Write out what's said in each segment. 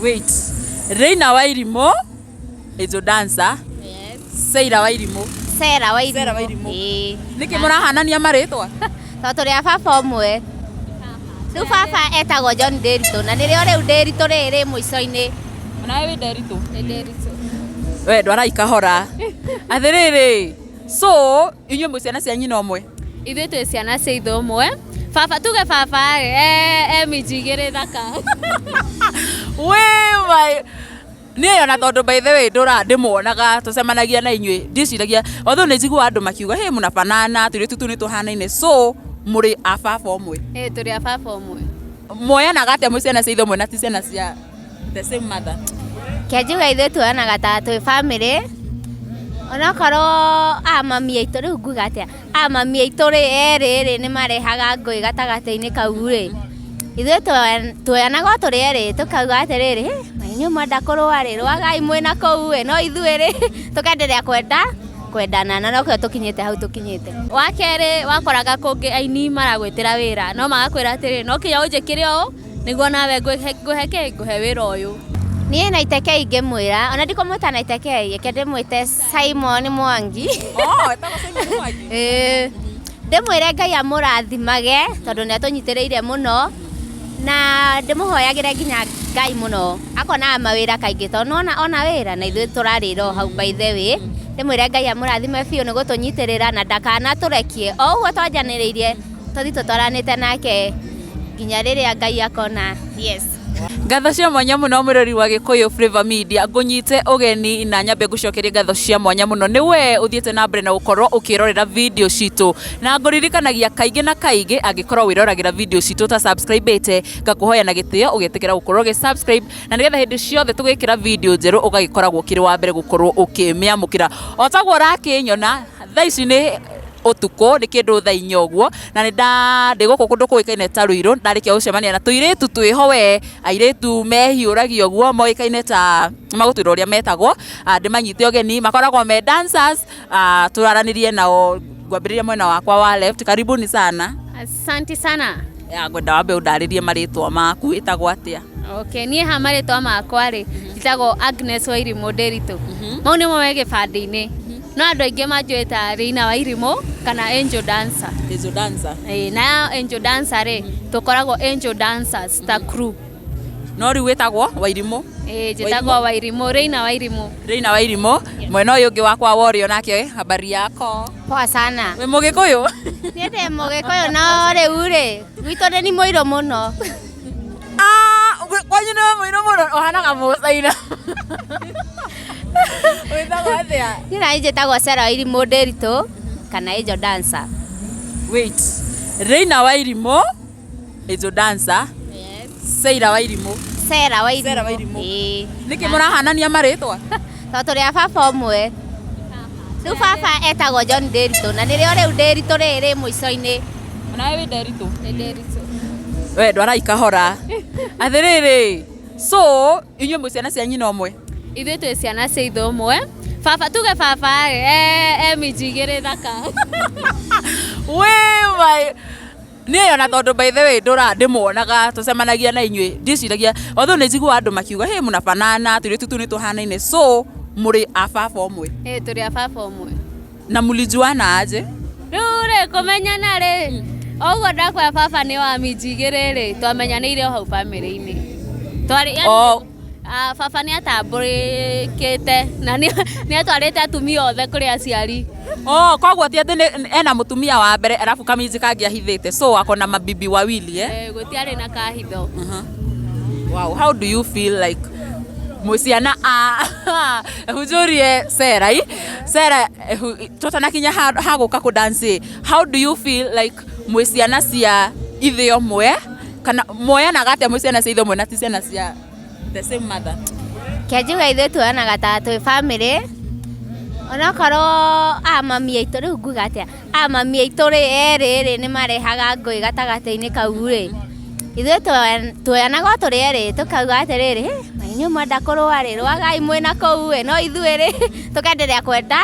Wait. Reina Wairimũ is a dancer. Yes. Seira Wairimũ. Sera Wairimũ. Sarah Wairimũ. Ĩĩ. Nĩkĩ mũrahanania marĩtwa? Tondũ tũrĩ a baba ũmwe. Rĩu baba etagwo John Ndĩritũ na nĩrĩo rĩu Ndĩritũ rĩrĩ rĩ mũico-inĩ. Nawe wĩ Nderitu? Nĩ Ndĩritũ. We ndwarai kahora. Atĩrĩrĩ, so inyuĩ mwĩ ciana cia nyina ũmwe? Ithuĩ twĩ ciana cia ithe ũmwe. Baba tuge baba rĩ, e minji igĩrĩ thaka. We my niĩ ona tondũ by the way ndũra ndĩmuonaga tũcemanagia na inyuĩ ndiciragia although nĩ njiguaga andũ makiuga hey mũnabanana tũirĩtu tũu nĩ tũhanaine so mũrĩ a baba ũmwe. Ĩ tũrĩ a baba ũmwe. Muoyanaga atĩa mwĩ ciana cia ithe ũmwe na ti ciana cia the same mother? Kĩa njuge ithuĩ tuoyanaga ta twĩ bamĩrĩ onokorwo a mami aitũ rĩu nguga atĩa a mami aitũ rĩ erĩ rĩ nĩ marehaga ngũĩ gatagatĩ-inĩ kau rĩ ithuĩ tuoyanaga o tũrĩ erĩ tũkauga atĩrĩrĩ "Hĩ, inyuĩ mwenda kũrũa rĩ rũagai mwĩna kũu ĩ no ithuĩ rĩ tũkenderea kwenda kwendana na nokĩo tũkinyĩte hau tũkinyĩte. Wa kerĩ wakoraga kũngĩ aini maragwĩtĩra wĩra no magakwĩra atĩrĩrĩ no nginya ũnjĩkĩre ũũ nĩguo nawe ngũhe ngũhe kĩ ngũhe wĩra ũyũ. Niĩ Naiteke ingĩmwĩra ona ndikũmwĩta Naiteke reke ndĩmwĩte Simon Mwangi. Oh, etagwo Simon Mwangi. Ĩĩ. Ndĩmwĩre Ngai amũrathimage tondũ nĩ atũnyitĩrĩire mũno na ndĩmũhoyagĩre nginya Ngai mũno akonaga mawĩra kaingĩ tondũ nĩwona ona wĩra na ithuĩ tũrarĩra o hau by the way. Ndĩmwĩre Ngai amũrathime biũ nĩ gũtũnyitĩrĩra na ndakanatũrekie o ũguo twanjanĩrĩirie tũthiĩ tũtwaranĩte nake nginya rĩrĩa Ngai akona yes. Ngatho cia mwanya mũno mwĩrori wa Gĩkũyũ Flavour Media ngũnyite ũgeni na nyambe ngũcokerie ngatho cia mwanya mũno nĩ we ũthiĩte na mbere na gũkorwo ũkĩrorera video citũ na ngũririkanagia kaingĩ na kaingĩ angĩkorwo wĩroragĩra video citũ ta subscribe ngakũhoya na gĩtĩo ũgĩtĩkĩra gũkorwo ũgĩ subscribe na nĩgetha hĩndĩ ciothe tũgĩkĩra video njerũ ũgagĩkoragwo ũkĩrĩ wa mbere gũkorwo ũkĩmĩamũkĩra o taguo ũrakĩnyona thaa ici nĩ ũtukũ nĩ kĩndũ thaa inya ũguo na nĩ nda ndĩ gũkũ kũndũ kũĩkaine ta Ruiru ndarĩkia gũcemania na tũirĩtu twĩho we airĩtu mehiũragia ũguo moĩkaine ta magũtwĩra ũrĩa metagwo. Ndĩmanyite ũgeni makoragwo me dancers, tũraranĩrie nao ngwambĩrĩria mwena wakwa wa left. Karibuni sana. Asante sana. Ya, ngwenda wambe ũndarĩrie marĩtwa maku wĩtagwo atĩa? Okay, niĩ ha marĩtwa makwa rĩ njĩtagwo Agnes Wairimũ Ndĩritũ. Mau nĩmo me gĩbandĩ-inĩ. No andũ aingĩ manjũĩ ta Reina Wairimũ kana Angel Dancer. Angel Dancer. Ĩĩ, na Angel Dancer rĩ tũkoragwo Angel Dancers ta crew. No rĩu wĩtagwo Wairimũ? Ĩĩ, njĩtagwo Wairimũ, Reina Wairimũ. Reina Wairimũ. Mwena ũyũ ũngĩ wakwa wa ũrĩo nake habari yako? Poa sana. Wĩ mũgĩkũyũ? Niĩ ndĩ mũgĩkũyũ no rĩu rĩ gwitũ nĩ mũirũ mũno. Ah, kwanyu nĩ mũirũ mũno ũhanaga mũcaina. Wĩtagwo atĩa? Niĩ nani njĩtagwo Sarah Wairimũ Ndĩritũ kana Angel Dancer. Wait. Reina Wairimũ Angel Dancer. Yes. Seira Wairimũ. Sarah Wairimũ. Sarah Wairimũ. Ĩĩ. Nĩkĩ mũrahanania marĩtwa? Tondũ tũrĩ a baba ũmwe. Rĩu baba etagwo John Ndĩritũ na nĩrĩo rĩu Ndĩritũ rĩrĩ rĩ mũico-inĩ. Nawe wĩ Nderitu? Nĩ Ndĩritũ. We ndwarai kahora. Atĩrĩrĩ, so inyuĩ mwĩ ciana cia nyina ũmwe? Ithuĩ twĩ ciana cia ithe ũmwe. Baba tuge baba rĩ e minji igĩrĩ thaka. We my niĩ ona tondũ by the way ndũra ndĩmuonaga tũcemanagia na inyuĩ ndiciragia although nĩ njiguaga andũ makiuga hey mũnabanana tũirĩtu tũu nĩ tũhanaine so mũrĩ a baba ũmwe? Ĩĩ tũrĩ a baba ũmwe. Na mlijuana aje? Rĩu rĩ kũmenyana rĩ o ũguo ndakwĩra baba nĩ wa minji igĩrĩ rĩ twamenyanĩire o hau bamĩrĩ-inĩ. Twarĩ yani Oh. ah, baba nĩ atambũrĩkĩte na nĩ atwarĩte atumia othe kũrĩ aciari. Oh, koguo ti atĩ ena mũtumia wa mbere arabu kaminji kangĩ ahithĩte so ako na mabibi wawili eh? Eh, gũtiarĩ na kahitho. Wow, how do you feel like mwĩ ciana a hunjũrie Sarah i Sarah tũtanakinya ha gũka kũ dance how do you feel like mwĩ ciana cia ithe ũmwe kana muoyanaga atĩa mwĩ ciana cia ithe ũmwe na ti ciana cia the same mother? Kĩa njuge ithuĩ tuoyanaga ta twĩ bamĩrĩ onokorwo a mami aitũ rĩu nguga atĩa a mami aitũ rĩ erĩ rĩ nĩ marehaga ngũĩ gatagatĩ-inĩ kau rĩ ithuĩ tuoyanaga o tũrĩ erĩ tũkauga atĩrĩrĩ "Hĩ, inyuĩ mwenda kũrũa rĩ rũagai mwĩna kũu ĩ no ithuĩ rĩ tũkenderea kwenda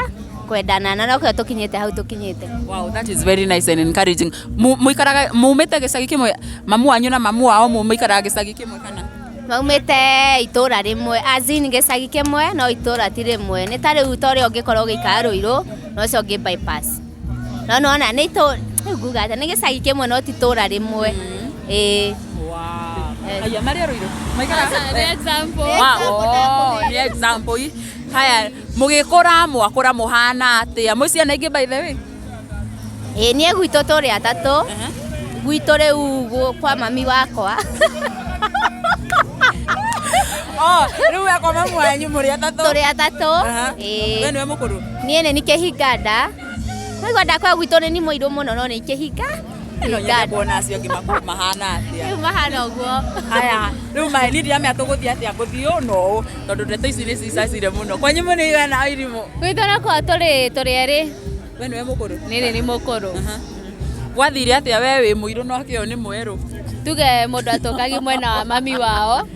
kwendana na nokĩo tũkinyĩte hau tũkinyĩte. Wow, that is very nice and encouraging. Mũikaraga mumĩte gĩcagi kĩmwe mamu wanyu na mamu wao mũikaraga gĩcagi kĩmwe kana? Maumĩte itũra rĩmwe, as in gĩcagi kĩmwe no itũra ti rĩmwe. Nĩ ta rĩu ta ũrĩa ũngĩkorwo ũgĩikara Rũirũ na ũcio ũngĩ bypass. No nĩwona nĩ itũ rĩu nguga atĩa, nĩ gĩcagi kĩmwe no ti itũra rĩmwe. Ĩĩ. Wow. Aya marĩ Rũirũ. Maikaraga Aca, nĩ example. Wow, oh, nĩ example. Haya, mũgĩkũra mwakũra mũhana atĩa? Mwĩ ciana ingĩ by the way? Ĩĩ niĩ gwitũ tũrĩ atatũ. Gwitũ rĩu kwa mami wakwa. Oh, rĩu we kwa mamu wanyu mũrĩ atatũ? Tũrĩ atatũ. Aha. Ĩĩ. We nĩwe mũkũrũ? Niĩ nĩ kĩhinganda. Naigua ndakwa gwitũ nĩ ni mũirũ mũno no nĩ kĩhinga. No nyende kuona acio angĩ mahana atĩa. Rĩu mahana ũguo. Haya, rĩu maĩ niĩ ndiramenya tũgũthiĩ atĩa, ngũthiĩ ũũ na ũũ tondũ ndeto ici nĩ cicacire mũno. Kwanyu mũrĩ aigana Irimũ? Gwitũ nakwa tũrĩ erĩ. We nĩwe mũkũrũ? Niĩ nĩ mũkũrũ. Gwathire atĩa we wĩ mũirũ na ũyũ nĩ mwerũ? Tuge mũndũ atokagi mwena wa mami wao.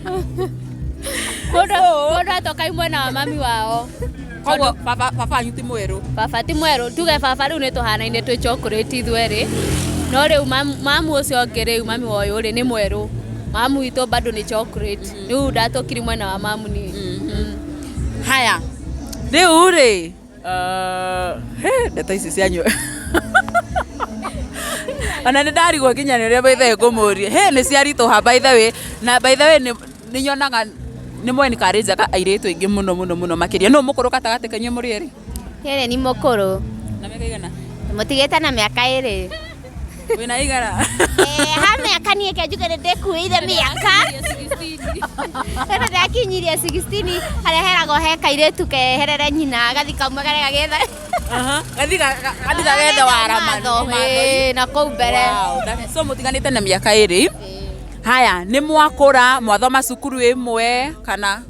Mũndũ atokagi mwena wa mami wao. Koguo baba baba wanyu ti mwerũ? Baba ti mwerũ, tuge baba rĩu nĩ tũhanaine twĩ chocolate ithuerĩ. No rĩu mamu ũcio ũngĩ rĩu mami wa ũyũ rĩ nĩ mwerũ. Mamu witũ bado nĩ chocolate. Rĩu ndatũkiri mwena wa mamu niĩ. Haya, rĩu rĩ he, ndeto ici cianyu ona nĩ ndarigwo nginya nĩ ũrĩa by the way ngũmũrie. He, nĩ ciaritũha by the way, na by the way nĩ nyonaga nĩ mũ encourage airĩtu aingĩ mũno mũno mũno makĩria. Nũ mũkũrũ gatagatĩ kanyu mũrĩ erĩ? Niĩ nĩ mũkũrũ. Na mĩaka igana? Mũtigĩte na mĩaka ĩrĩ. Wĩna igana? Ha mĩaka niĩ ke njuge nĩ ndĩkuĩire mĩaka. Rĩrĩa ndakinyirie 16 harĩa heragwo he kairĩtu keherere nyina gathi kauma karĩa gagetha. Gathi gagethe warama. Ĩĩ, na kũu mbere. Wow, so mũtiganĩte na mĩaka ĩrĩ. Haya, nĩ mwakũra, mwathoma cukuru ĩmwe kana?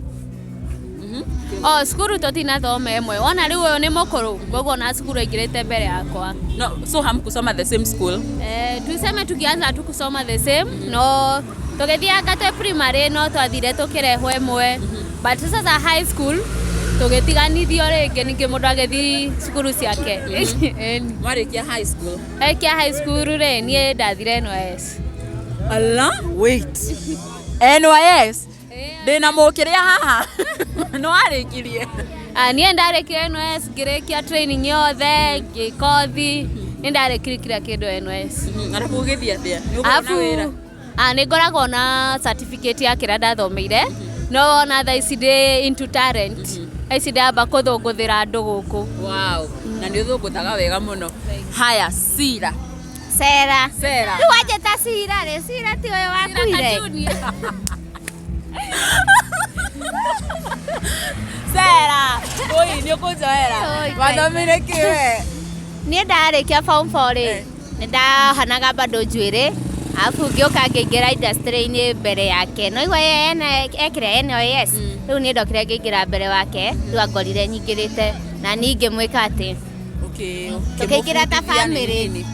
Oh, cukuru tũtinathoma ĩmwe. Wona rĩu ũyũ nĩ mũkũrũ, koguo na cukuru aingĩrĩte mbere yakwa. No, so hamkusoma the same school? Tuseme tukianza tu kusoma the same, no tũgĩthianga twĩ primary no twathire tũkĩrehwo ĩmwe. But sasa high school tũgĩtiganithio rĩngĩ ningĩ mũndũ agĩthiĩ cukuru ciake. Ĩni. Mwarĩkia high school? Arĩkia high school rĩ, niĩ ndathire NYS. Ala, wait. NYS? Ndĩna mũkĩrĩa haha. Nĩ warĩkirie? Niĩ ndarĩkirie NYS, ngĩrĩkia training yothe, ngĩkothi, nĩ ndarĩkirie kila kĩndũ NYS. Arabu ũgĩthiĩ atĩa? Nĩ ũkoragwo na wĩra? Nĩ ngoragwo na certificate ya kĩrĩa ndathomeire, no wona thaa ici ndĩ into talent. Thaa ici ndamba kũthũngũthĩra andũ gũkũ. Wow, na nĩ ũthũngũthaga wega mũno. Haya, Sira. Sera. Sera. Rĩu wanjĩta Sira rĩ, Sira ti ũyũ wakuire. Sera, oi nĩ ũkũnjoera. Oi, Ngai. Wathomire kĩ we? Niĩ ndarĩkia form 4 rĩ, nĩ ndahanaga bado njuĩrĩ, arabu ngĩũka ngĩingĩra industry-inĩ mbere yake. No igua ye ena ekire NYS, rĩu niĩ ndokire ngĩingĩra mbere wake, rĩu angorire nyingĩrĩte na niĩ ngĩmwĩka atĩ Tũkĩingĩra ta family.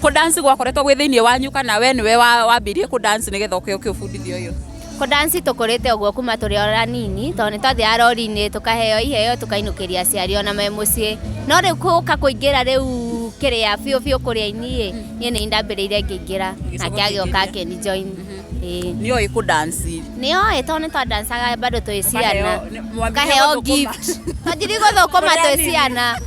Kũdance gwakoretwo gwĩ thĩinĩ wanyu kana we nĩwe wambirie kũdance nĩgetha ũke ũkĩũbundithia ũyũ? Kũdance tũkũrĩte ũguo kuma tũrĩ o anini tondũ nĩ twathiaga rori-inĩ tũkaheo iheo tũkainũkĩria aciari ona me mũciĩ. No rĩu gũka kũingĩra rĩu kĩrĩa biũ biũ kũrĩa-inĩ ĩ, niĩ nĩ ndambĩrĩirie ngĩingĩra nake agĩũka akĩni join. Ĩĩ. Nĩ oĩ kũdance? Nĩ oĩ tondũ nĩ twandancaga bado twĩ ciana. Mwambirie Tũkaheo gũthũkũma. gift. Twanjirie gũthũkũma Mũrĩ twĩ anini. ciana.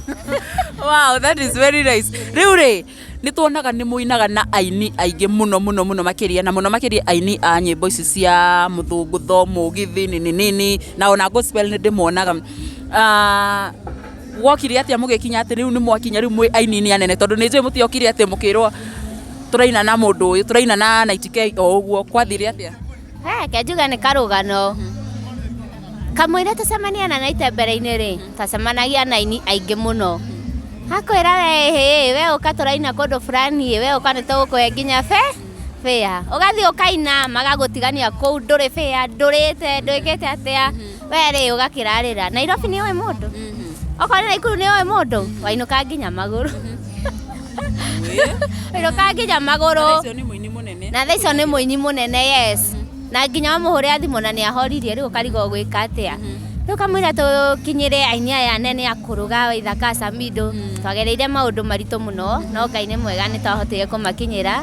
Wow, that is very nice. Rĩu rĩ, nĩ tuonaga nĩ mũinaga na aini aingĩ mũno mũno mũno makĩria, na mũno makĩria aini a nyĩmbo ici cia mũthũngũtho, mũgithi, nini nini, na ona gospel nĩ ndĩmonaga. Gwokire atĩa mũgĩkinya atĩ rĩu nĩ mwakinya rĩu mwĩ aini anene, tondũ nĩ njũĩ mũtiokire atĩ mũkĩrwo tũraina na mũndũ ũyũ, tũraina na 90K o ũguo, kwathire atĩa? Reke njuge nĩ karũgano. Kamũira tũcemania na Naite mbere-inĩ rĩ, twacemanagia na aini aingĩ mũno. Akwĩra we hĩ, we ũka tũraina kũndũ fulani, we ũka nĩ tũgũkũhe nginya fare. Ũgathiĩ ũkaina magagũtigania kũu ndũrĩ fare, ndũrĩte, ndwĩkĩte atĩa. We rĩ ũgakĩrarĩra. Nairobi nĩ ũĩ mũndũ? Okorwo nĩ Naikuru nĩ ũĩ mũndũ? Wainũka nginya magũrũ. Wainũka nginya magũrũ. Ũcio nĩ mũini mũnene. Na thaa icio nĩ mũini mũnene, yes. Na nginya wamũhũrĩra thimũ na nĩ ahoririe rĩu ũkarigwo gwĩka atĩa. Rĩu kamũira tũkinyĩre aini aya anene a kũrũga Waithaka, Samido, twagereire maũndũ maritũ mũno, no Ngai nĩ mwega nĩ twahotire kũmakinyĩra.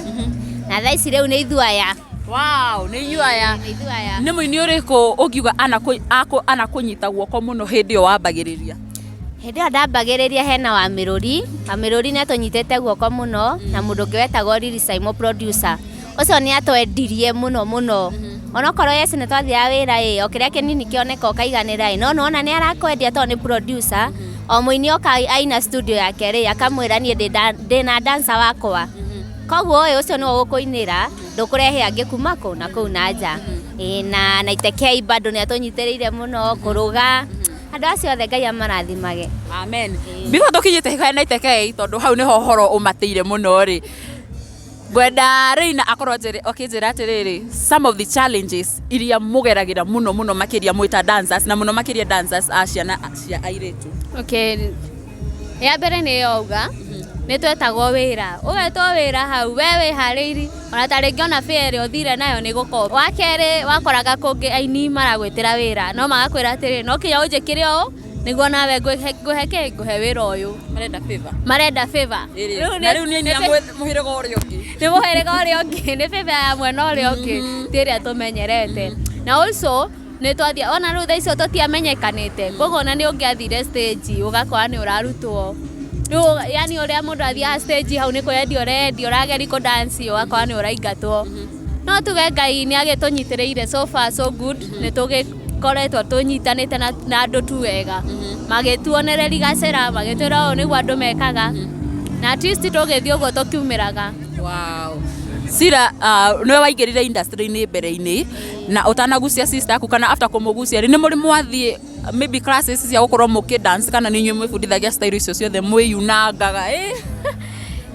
Na thaa ici rĩu nĩ ithuĩ aya. Wow, nĩ inyuĩ aya. Nĩ ithuĩ aya. Nĩ mũini ũrĩkũ ũngiuga anakũnyita guoko mũno hĩndĩ ĩyo wambagĩrĩria? Hĩndĩ ĩyo ndambagĩrĩria hena Wamĩrũri. Wamĩrũri nĩ atũnyitĩte guoko mũno na mũndũ ũngĩ wetagwo Lily Saimo producer. Ũcio nĩ atwendirie mũno mũno. Onokorwo yes nĩ twathiaga wĩra ĩ, o kĩrĩa kĩnini kĩoneka ũkaiganĩra ĩ, no nĩwona nĩ arakwendia tondũ nĩ producer. O mũini oka aina studio yake rĩ, akamwĩra niĩ ndĩna dancer wakwa. Koguo ĩ, ũcio nĩwe ũgũkũinĩra, ndũkũrehe angĩ kuma kũ na kũu na nja. Ĩ, na Naitekei bado nĩ atũnyitĩrĩire mũno kũrũga. Andũ acio othe Ngai amarathimage. Amen. Before tũkinyĩte he Naitekei, tondũ hau nĩho ũhoro ũmatĩire mũno rĩ, ngwenda Reina akorwo akĩnjĩra atĩrĩrĩ, some of the challenges iria mũgeragĩra mũno mũno makĩria mwĩta dancers, na mũno makĩria dancers a ciana cia airĩtu. Okay, ya mbere nĩ yoga, nĩ twetagwo wĩra, ũgetwo wĩra hau we wĩharĩiri, ona ta rĩngĩ ona fare ĩrĩa ũthire nayo nĩ gũkomba. Wa kerĩ, wakoraga kũngĩ aini maragwĩtĩra wĩra no magakwĩra atĩrĩ, no kinya ũnjĩkĩre ũũ nĩguo nawe ngũhe kĩ, ngũhe wĩra ũyũ. Marenda favor. Marenda favor. Na rĩu nĩ aini a mũhĩrĩga ũrĩa ũngĩ. Nĩ mũhĩrĩga ũrĩa ũngĩ, nĩ favor ya mwena ũrĩa ũngĩ, ti ĩrĩa tũmenyerete. Na also nĩ twathiĩ ona rĩu thaa icio tũtiamenyekanĩte, koguo ona nĩ ũngĩathire stage ũgakora nĩ ũrarutwo. Rĩu yani ũrĩa mũndũ athiaga stage hau nĩ kwĩyendia ũreyendia, ũrageria kũ dance ũgakora nĩ ũraingatwo. No tuge Ngai nĩ agĩtũnyitĩrĩire, so far so good, nĩ tũgĩkoretwo tũnyitanĩte na andũ tu wega, magĩtuonereria gacĩra, magĩtwĩra ũũ nĩguo andũ mekaga, na at least tũgĩthiĩ ũguo tũkiumĩraga. Wow. Sira, nĩwe waingĩrire industry-inĩ mbere-inĩ na ũtanagucia sister yaku kana after kũmũgucia rĩ, nĩ mũrĩ mwathiĩ maybe classes cia gũkorwo mũkĩ dance, kana nĩ inyuĩ mwĩbundithagia style icio ciothe mwĩyunangaga ĩ?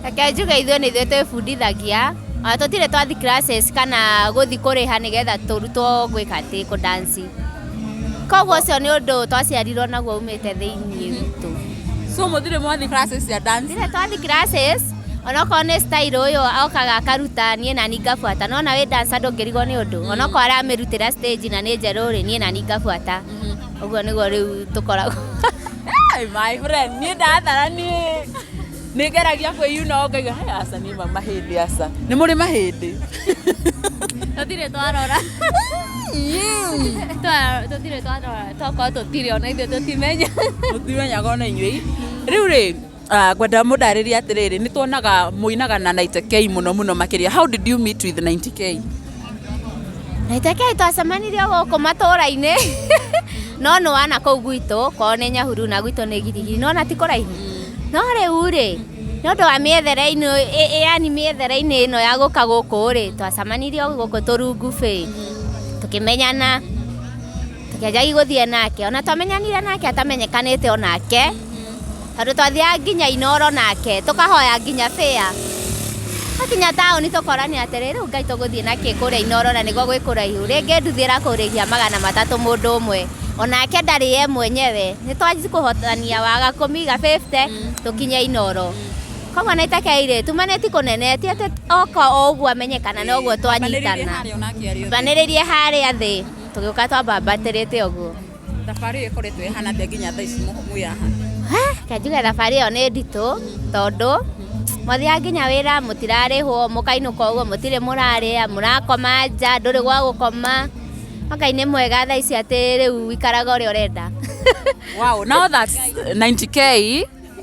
Reke njuge ithuĩ nĩ ithuĩ twĩbundithagia, ona tũtirĩ twathi classes kana gũthi kũrĩha nĩgetha tũrutwo gwĩka atĩ kũ dance. Koguo ũcio nĩ ũndũ twaciarirwo naguo umĩte thĩiniĩ witũ. So mũtirĩ mwathi classes cia dance? Ndirĩ twathi classes, onokorwo nĩ style ũyũ okaga akaruta, niĩ nani ngabuata. No ona wĩ dancer ndũngĩrigwo nĩ ũndũ, onokorwo aramĩrutĩra stage na nĩ njerũ rĩ, niĩ nani ngabuata. Ũguo nĩguo rĩu tũkoragwo. Hey, my friend, niĩ ndathara niĩ nĩ ngeragia kwĩyuna o ngaigua, "Hey, aca niĩ ma mahĩndĩ, aca nĩ mũrĩ mahĩndĩ." Tũtirĩ twarora. Tũtirĩ twarora, tokorwo tũtirĩ ona ithuĩ tũtimenya. Mũtimenyaga ona inyuĩ. Rĩu rĩ, ngwenda mũndarĩrie atĩrĩrĩ, nĩ tuonaga mũinaga na 90K mũno mũno makĩria. How did you meet with 90K? Naitekei twacemanirie gũkũ matũra-inĩ, no nĩ wana kũu gwitũ kwao nĩ Nyahururu na gwitũ nĩ Girigiri, no na ti kũraihu. No rĩu rĩ, nĩ ũndũ wa mĩethere-inĩ, yani mĩethere-inĩ ĩno ya gũka gũkũ rĩ, twacemanirie o gũkũ tũrungu bĩ, tũkĩmenyana, tũkĩanjagia gũthiĩ nake. Ona twamenyanire nake atamenyekanĩte onake, tondũ twathiaga nginya Inoro nake, tũkahoya nginya fare. Twakinya taũni tũkorania atĩrĩ, rĩu Ngai tũgũthiĩ nakĩ kũrĩa Inoro na nĩguo gwĩ kũraihu. Rĩngĩ nduthi ĩrakũrĩhia 300 mũndũ ũmwe, onake ndarĩ ye mwenyewe. Nĩ twanji kũhotania waga kũmiga 50 tũkinye Inoro. Koguo Naitekei rĩ, tumanĩti kũnene, ti atĩ oka o ũguo amenyekana noguo twanyitana. Twanĩrĩrie harĩa thĩ, tũgĩũka twambambatĩrĩte ũguo. Thabarĩ ĩyo ĩkoretwo ĩhana atĩa nginya thaa ici mwĩ haha? Reke njuge thabarĩ ĩyo nĩ nditũ, tondũ mwathiaga nginya wĩra mũtirarĩhwo, mũkainũka ũguo mũtirĩ mũrarĩa, mũrakoma nja, ndũrĩ gwa gũkoma. No Ngai nĩ mwega thaa ici atĩ rĩu wĩikaraga ũrĩa ũrenda. Wow, now that's 90K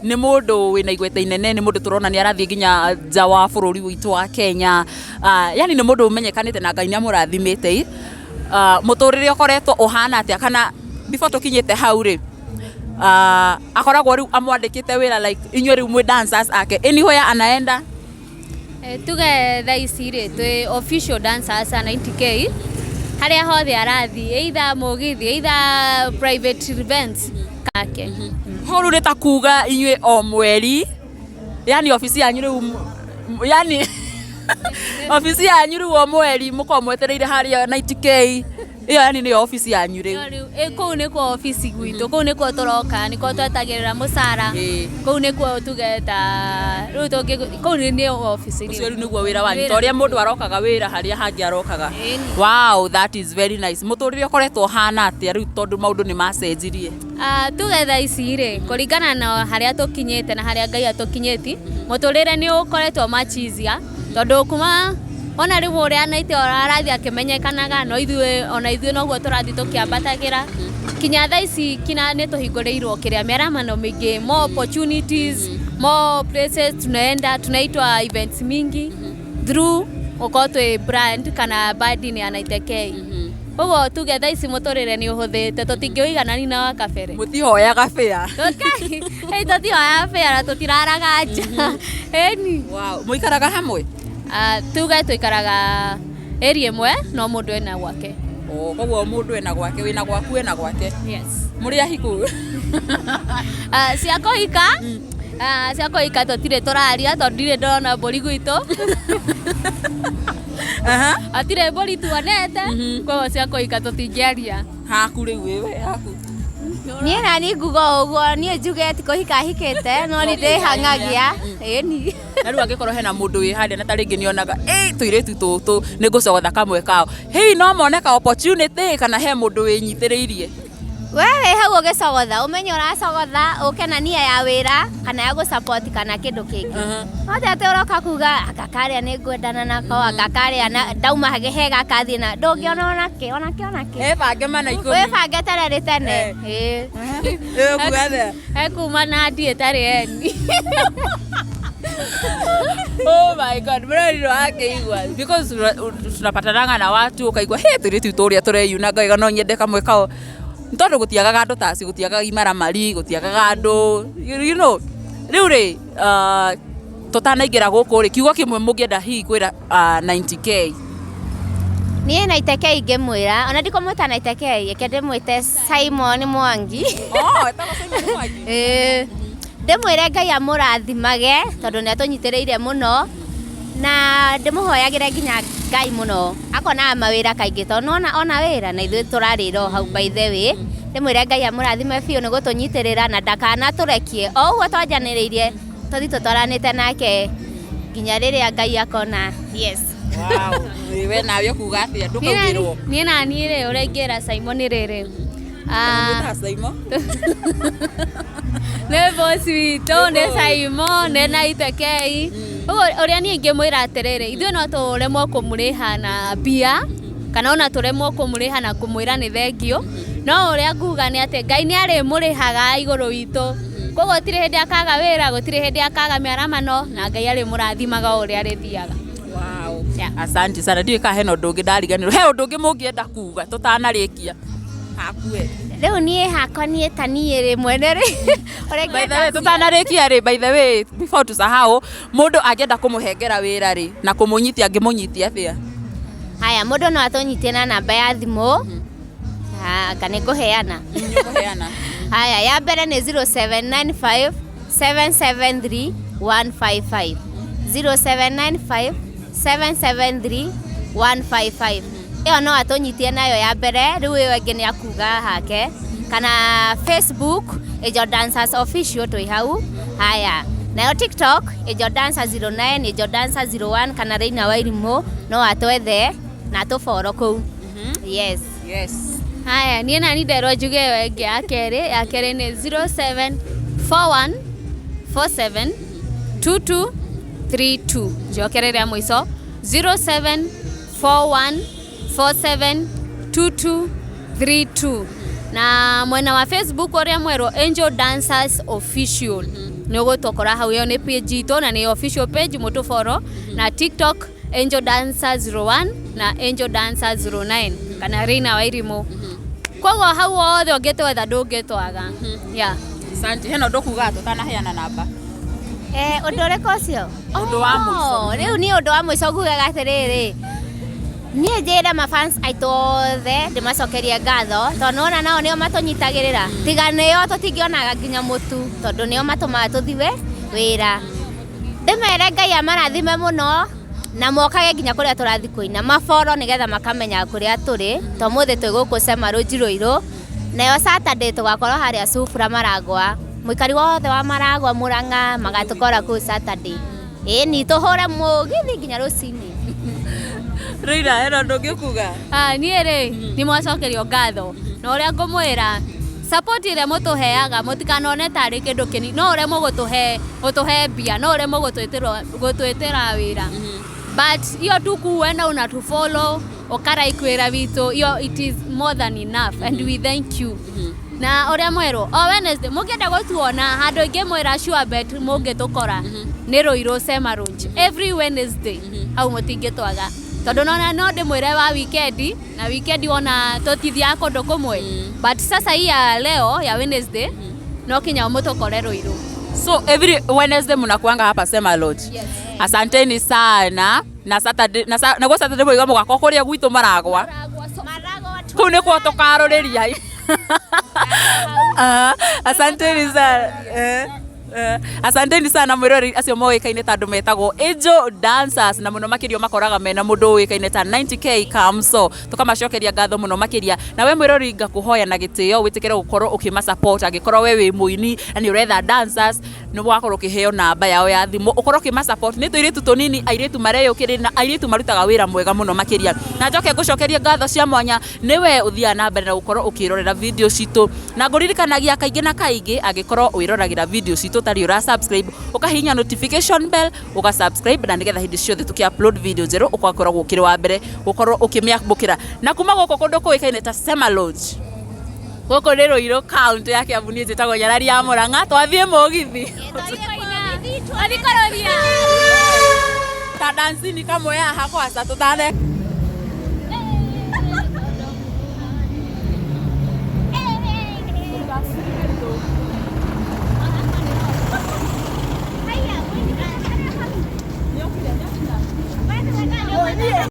nĩ mũndũ wĩna igweta inene, nĩ mũndũ tũrona nĩ arathiĩ nginya nja wa bũrũri witũ wa Kenya. Yani nĩ mũndũ ũmenyekanĩte na Ngai nĩ amũrathimĩte. Mũtũrĩre ũkoretwo ũhana atĩa, kana before tũkinyĩte hau rĩ, akoragwo rĩu amwandĩkĩte wĩra like inyuĩ rĩu mwĩ dancers ake, anywhere anaenda? Tuge thaa ici rĩ, twĩ official dancers a 90K, harĩa hothe arathiĩ, either mũgithi, either private events kake. Hau rĩu nĩ ta kuga inyuĩ o mweri, yani obici yanyu rĩu, yani obici yanyu rĩu o mweri mũkoragwo mwetereire harĩa 90K ĩyo, yani nĩyo obici yanyu rĩu. Rĩu kũu nĩkuo obici gwitũ, kũu nĩkuo tũroka, nĩkuo twetagĩrĩra mũcara, kũu nĩkuo tuge ta rĩu tũngĩ kũu nĩ obici. Ũcio rĩu nĩguo wĩra wanyu, ta ũrĩa mũndũ arokaga wĩra harĩa hangĩ arokaga. Wow, that is very nice. Mũtũrĩre ũkoretwo ũhana atĩa rĩu tondũ maũndũ nĩ macenjirie? Tuge thaa ici rĩ, kũringana na harĩa tũkinyĩte na harĩa Ngai atũkinyĩtie, mũtũrĩre nĩ ũkoretwo much easier, tondũ kuma Ona rĩu ũrĩa Naite arathiĩ akĩmenyekanaga no ithuĩ ona ithuĩ noguo tũrathiĩ tũkĩambatagĩra kinya thaa ici kinya nĩ tũhingũrĩirwo kĩrĩa mĩaramano mĩingĩ, more opportunities, more places tunaenda, tunaitwa events mingi through gũkorwo twĩ brand kana bandi-inĩ ya Naite K. Koguo tuge thaa ici mũtũrĩre nĩ ũhũthĩte, tũtingĩũiganani na wa kabere. Mũtihoyaga bĩa. Ĩ, tũtihoyaga bĩa na tũtiraraga nja. Ĩni. Wow. Mũikaraga hamwe? Ah, tuge tũikaraga area ĩmwe no mũndũ ena gwake. Oh, koguo mũndũ ena gwake, wĩna gwaku ena gwake. Yes. Mũrĩ ahiku? Ah, cia kũhika, ah, cia kũhika tũtirĩ tũraria tondũ ndirĩ ndona mbũri gwitũ. Hatirĩ mbũri tuonete, koguo cia kũhika tũtingĩaria. Haku rĩu wewe haku. Niĩ nani nguga o ũguo, niĩ njuge ti kũhika hikĩte, no nĩ ndĩhang'agia. Ĩni. Na rĩu angĩkorwo hena mũndũ wĩ harĩa na ta rĩngĩ nĩonaga ĩ tũirĩtu tũtũ nĩ ngũcogotha kamwe kao, hihi no mone ka opportunity kana he mũndũ wĩnyitĩrĩirie? We wĩ hau ũgĩcogotha, ũmenye ũracogotha ũke na nia ya wĩra kana ya gũ-support kana kĩndũ kĩngĩ. No ti atĩ ũroka kuga anga karĩa nĩ ngwendana nako, anga karĩa ndauma he gaka thiĩ na ndũngĩona onakĩ onakĩ onakĩ. Ebange mana ikũmi. Wĩbange tene rĩ tene. Ĩĩ. Ĩ, ũkuga atĩa? Ekuma na ndiĩ ĩtarĩ eni. Oh my God, mũrori akĩigua because tunapatananga na watu ũkaigua he tũirĩtu tũrĩa tũreyunanga wega no nyende kamwe kao, nĩ tondũ gũtiagaga andũ ta acio, gũtiagaga imaramari, gũtiagaga andũ you know. Rĩu rĩ, tũtanaingĩra gũkũ rĩ, kiugo kĩmwe mũngĩenda hihi kwĩra 90K? Niĩ Naite K ingĩmwĩra, ona ndikũmwĩta Naite K, reke ndĩmwĩte Simon Mwangi. Oh, etagwo Simon Mwangi. Ĩĩ. Ndĩmwĩre Ngai amũrathimage tondũ nĩ atũnyitĩrĩire mũno na ndĩmũhoyagĩre nginya Ngai mũno akonaga mawĩra kaingĩ tondũ nĩwona ona wĩra na ithuĩ tũrarĩra o hau, by the way. Ndĩmwĩre Ngai amũrathime biũ nĩ gũtũnyitĩrĩra na ndakanatũrekie o ũguo twanjanĩrĩirie tũthiĩ tũtwaranĩte nake nginya rĩrĩa Ngai akona yes. Wow. We nawe ũkuga atĩa? Ndũkaugĩrwo. Niĩ na niĩ rĩ, ũrĩa ingĩra Simon rĩrĩ, Ũmwĩtaga Simon? Nĩ boss witũ, nĩ Simon, nĩ Naite K. Ũguo ũrĩa niĩ ingĩmwĩra atĩrĩrĩ, ithuĩ no tũremwo kũmũrĩha na mbia kana ona tũremwo kũmũrĩha na kũmwĩra nĩ thengio, no ũrĩa nguga nĩ atĩ Ngai nĩ arĩmũrĩhaga igũrũ witũ. Koguo gũtirĩ hĩndĩ akaga wĩra, gũtirĩ hĩndĩ akaga mĩaramano na Ngai arĩmũrathimaga o ũrĩa arĩthiaga. Wow. Yeah. Asante sana. Ndiũĩ kana hena ũndũ ũngĩ ndariganĩrwo. He ũndũ ũngĩ mũngĩenda kuga tũtanarĩkia? Hakue. Rĩu niĩ hakwa niĩ ta niĩ rĩ mwene rĩ ũrĩa By the way, tũtanarĩkia rĩ, by the way, before tusahau, mũndũ angĩenda kũmũhengera wĩra rĩ na kũmũnyitia angĩmũnyitia atĩa? Haya, mũndũ no atũnyitie na namba ya thimũ. Anga nĩ ngũheana. Nĩũkũheana. Haya, ya mbere nĩ 0795 773 155, 0795 773 155. Ĩyo no atũnyitie nayo ya mbere, rĩu ĩyo ĩngĩ nĩ akuga hake. Kana Facebook, Angel Dancers Official twĩ hau. Haya, nayo TikTok, Angel Dancer 09, Angel Dancer 01 kana Reina Wairimũ no atwethe na atũboro kũu. Yes. Yes. Haya, niĩ nani nderwo njuge ĩyo ĩngĩ ya kerĩ, ya kerĩ nĩ 0741 47 22 32. Njokere rĩa mũico, 0741 47 22 32. Na mwena wa Facebook ũrĩa mwerũ, Angel Dancers Official, nĩ ũgũtũkora hau. Ĩyo nĩ page itũ na nĩ official page, mũtũboro. Na TikTok, Angel Dancer 01 na Angel Dancer 09 kana Reina Wairimũ. Koguo hau hothe ũngĩtwetha ndũngĩtwaga, yeah. Asante. Hena ũndũ kuga tũtanaheana namba? Eh, ũndũ ũrĩkũ ũcio? Ũndũ wa mũico. Oh, rĩu niĩ ũndũ wa mũico ngugaga atĩrĩrĩ, niĩ njĩre mafans aitũ othe ndĩmacokerie ngatho tondũ nĩwona nao nĩo matũnyitagĩrĩra, tiga nĩo tũtingĩonaga nginya mũtu tondũ nĩo matũmaga tũthiwe wĩra. Ndĩmere Ngai amarathime mũno na mokage nginya kũrĩa tũrathiĩ kũina maboro nĩgetha makamenya kũrĩa tũrĩ, to mũthĩ twĩ gũkũ Sema Rũnji Rũirũ, nayo Saturday tũgakorwo harĩa Supra Maragwa. Mũikari wothe wa Maragwa, Mũrang'a magatũkora kũu Saturday. Ĩni tũhũre mũgithi nginya rũcinĩ. Reina, hena ũndũ ũngĩ ũkuga? Ah, niĩ rĩ nĩ mwacokerio ngatho na ũrĩa ngũmwĩra, support ĩrĩa mũtũheaga mũtikanone tarĩ kĩndũ kĩnini. No ũremwo gũtũhe mbia, no ũremwo gũtwĩtĩra wĩra. But hiyo tu kuenda unatufollow, ũkarike wĩra witũ, hiyo it is more than enough and we thank you. Na ũrĩa mwerũ o Wednesday mũngĩenda gũtuona handũ ingĩmwĩra sure bet mũngĩtũkora nĩ Ruiru Sema Lounge every Wednesday, hau mũtingĩtwaga, tondũ nona no ndĩmwĩre wa weekend na weekend wona tũtithiaga kũndũ kũmwe, but sasa hii ya leo ya Wednesday no kinya mũtũkore Ruiru. So every Wednesday mnakuanga hapa Sema Lodge? Yes. Asanteni sana. Na Saturday na naguo Saturday mũiga mũgakorwo kũrĩa gwitũ Maragwa. Kũu nĩkuo tũkarũrĩria. Ah, asanteni sana. Asanteni sana mwĩroreri. Acio moĩkaine ta andũ metagwo Angel Dancers, na mũno makĩria makoraga mena mũndũ ũĩkaine ta 90K Kamso. Tũkamacokeria ngatho mũno makĩria. Na we mwĩroreri, ngakũhoya na gĩtĩo wĩtĩkĩre gũkorwo ũkĩma support. Angĩkorwo we wĩ mũini na nĩ ũretha dancers, nĩ wakorwo ũkĩheo namba yao ya thimũ, ũkorwo ũkĩma support. Nĩ tũirĩtu tũnini, airĩtu mareyũkĩrĩria na airĩtu marutaga wĩra mwega mũno makĩria. Na njoke ngũcokerie ngatho cia mwanya nĩwe ũthiaga na mbere na gũkorwo ũkĩrorera video citũ, na ngũririkanagia kaingĩ na kaingĩ, angĩkorwo wĩroragĩra video citũ ũtarĩ ũra subscribe, ũkahihinya notification bell, ũga subscribe, na nĩgetha hĩndĩ ciothe tũkĩ upload video njerũ ũgakoragwo ũkĩrĩ wa mbere gũkorwo ũkĩmĩamũkĩra. Na kuma gũkũ kũndũ kũĩkaine ta Sema Lodge, gũkũ nĩ Ruiru, kaunti ya Kiambu, niĩ njĩtagwo Nyarari ya Mũrang'a. Twathiĩ mũgithi. Athikororia. Ta dancini kamwe haha kwasa tũtane.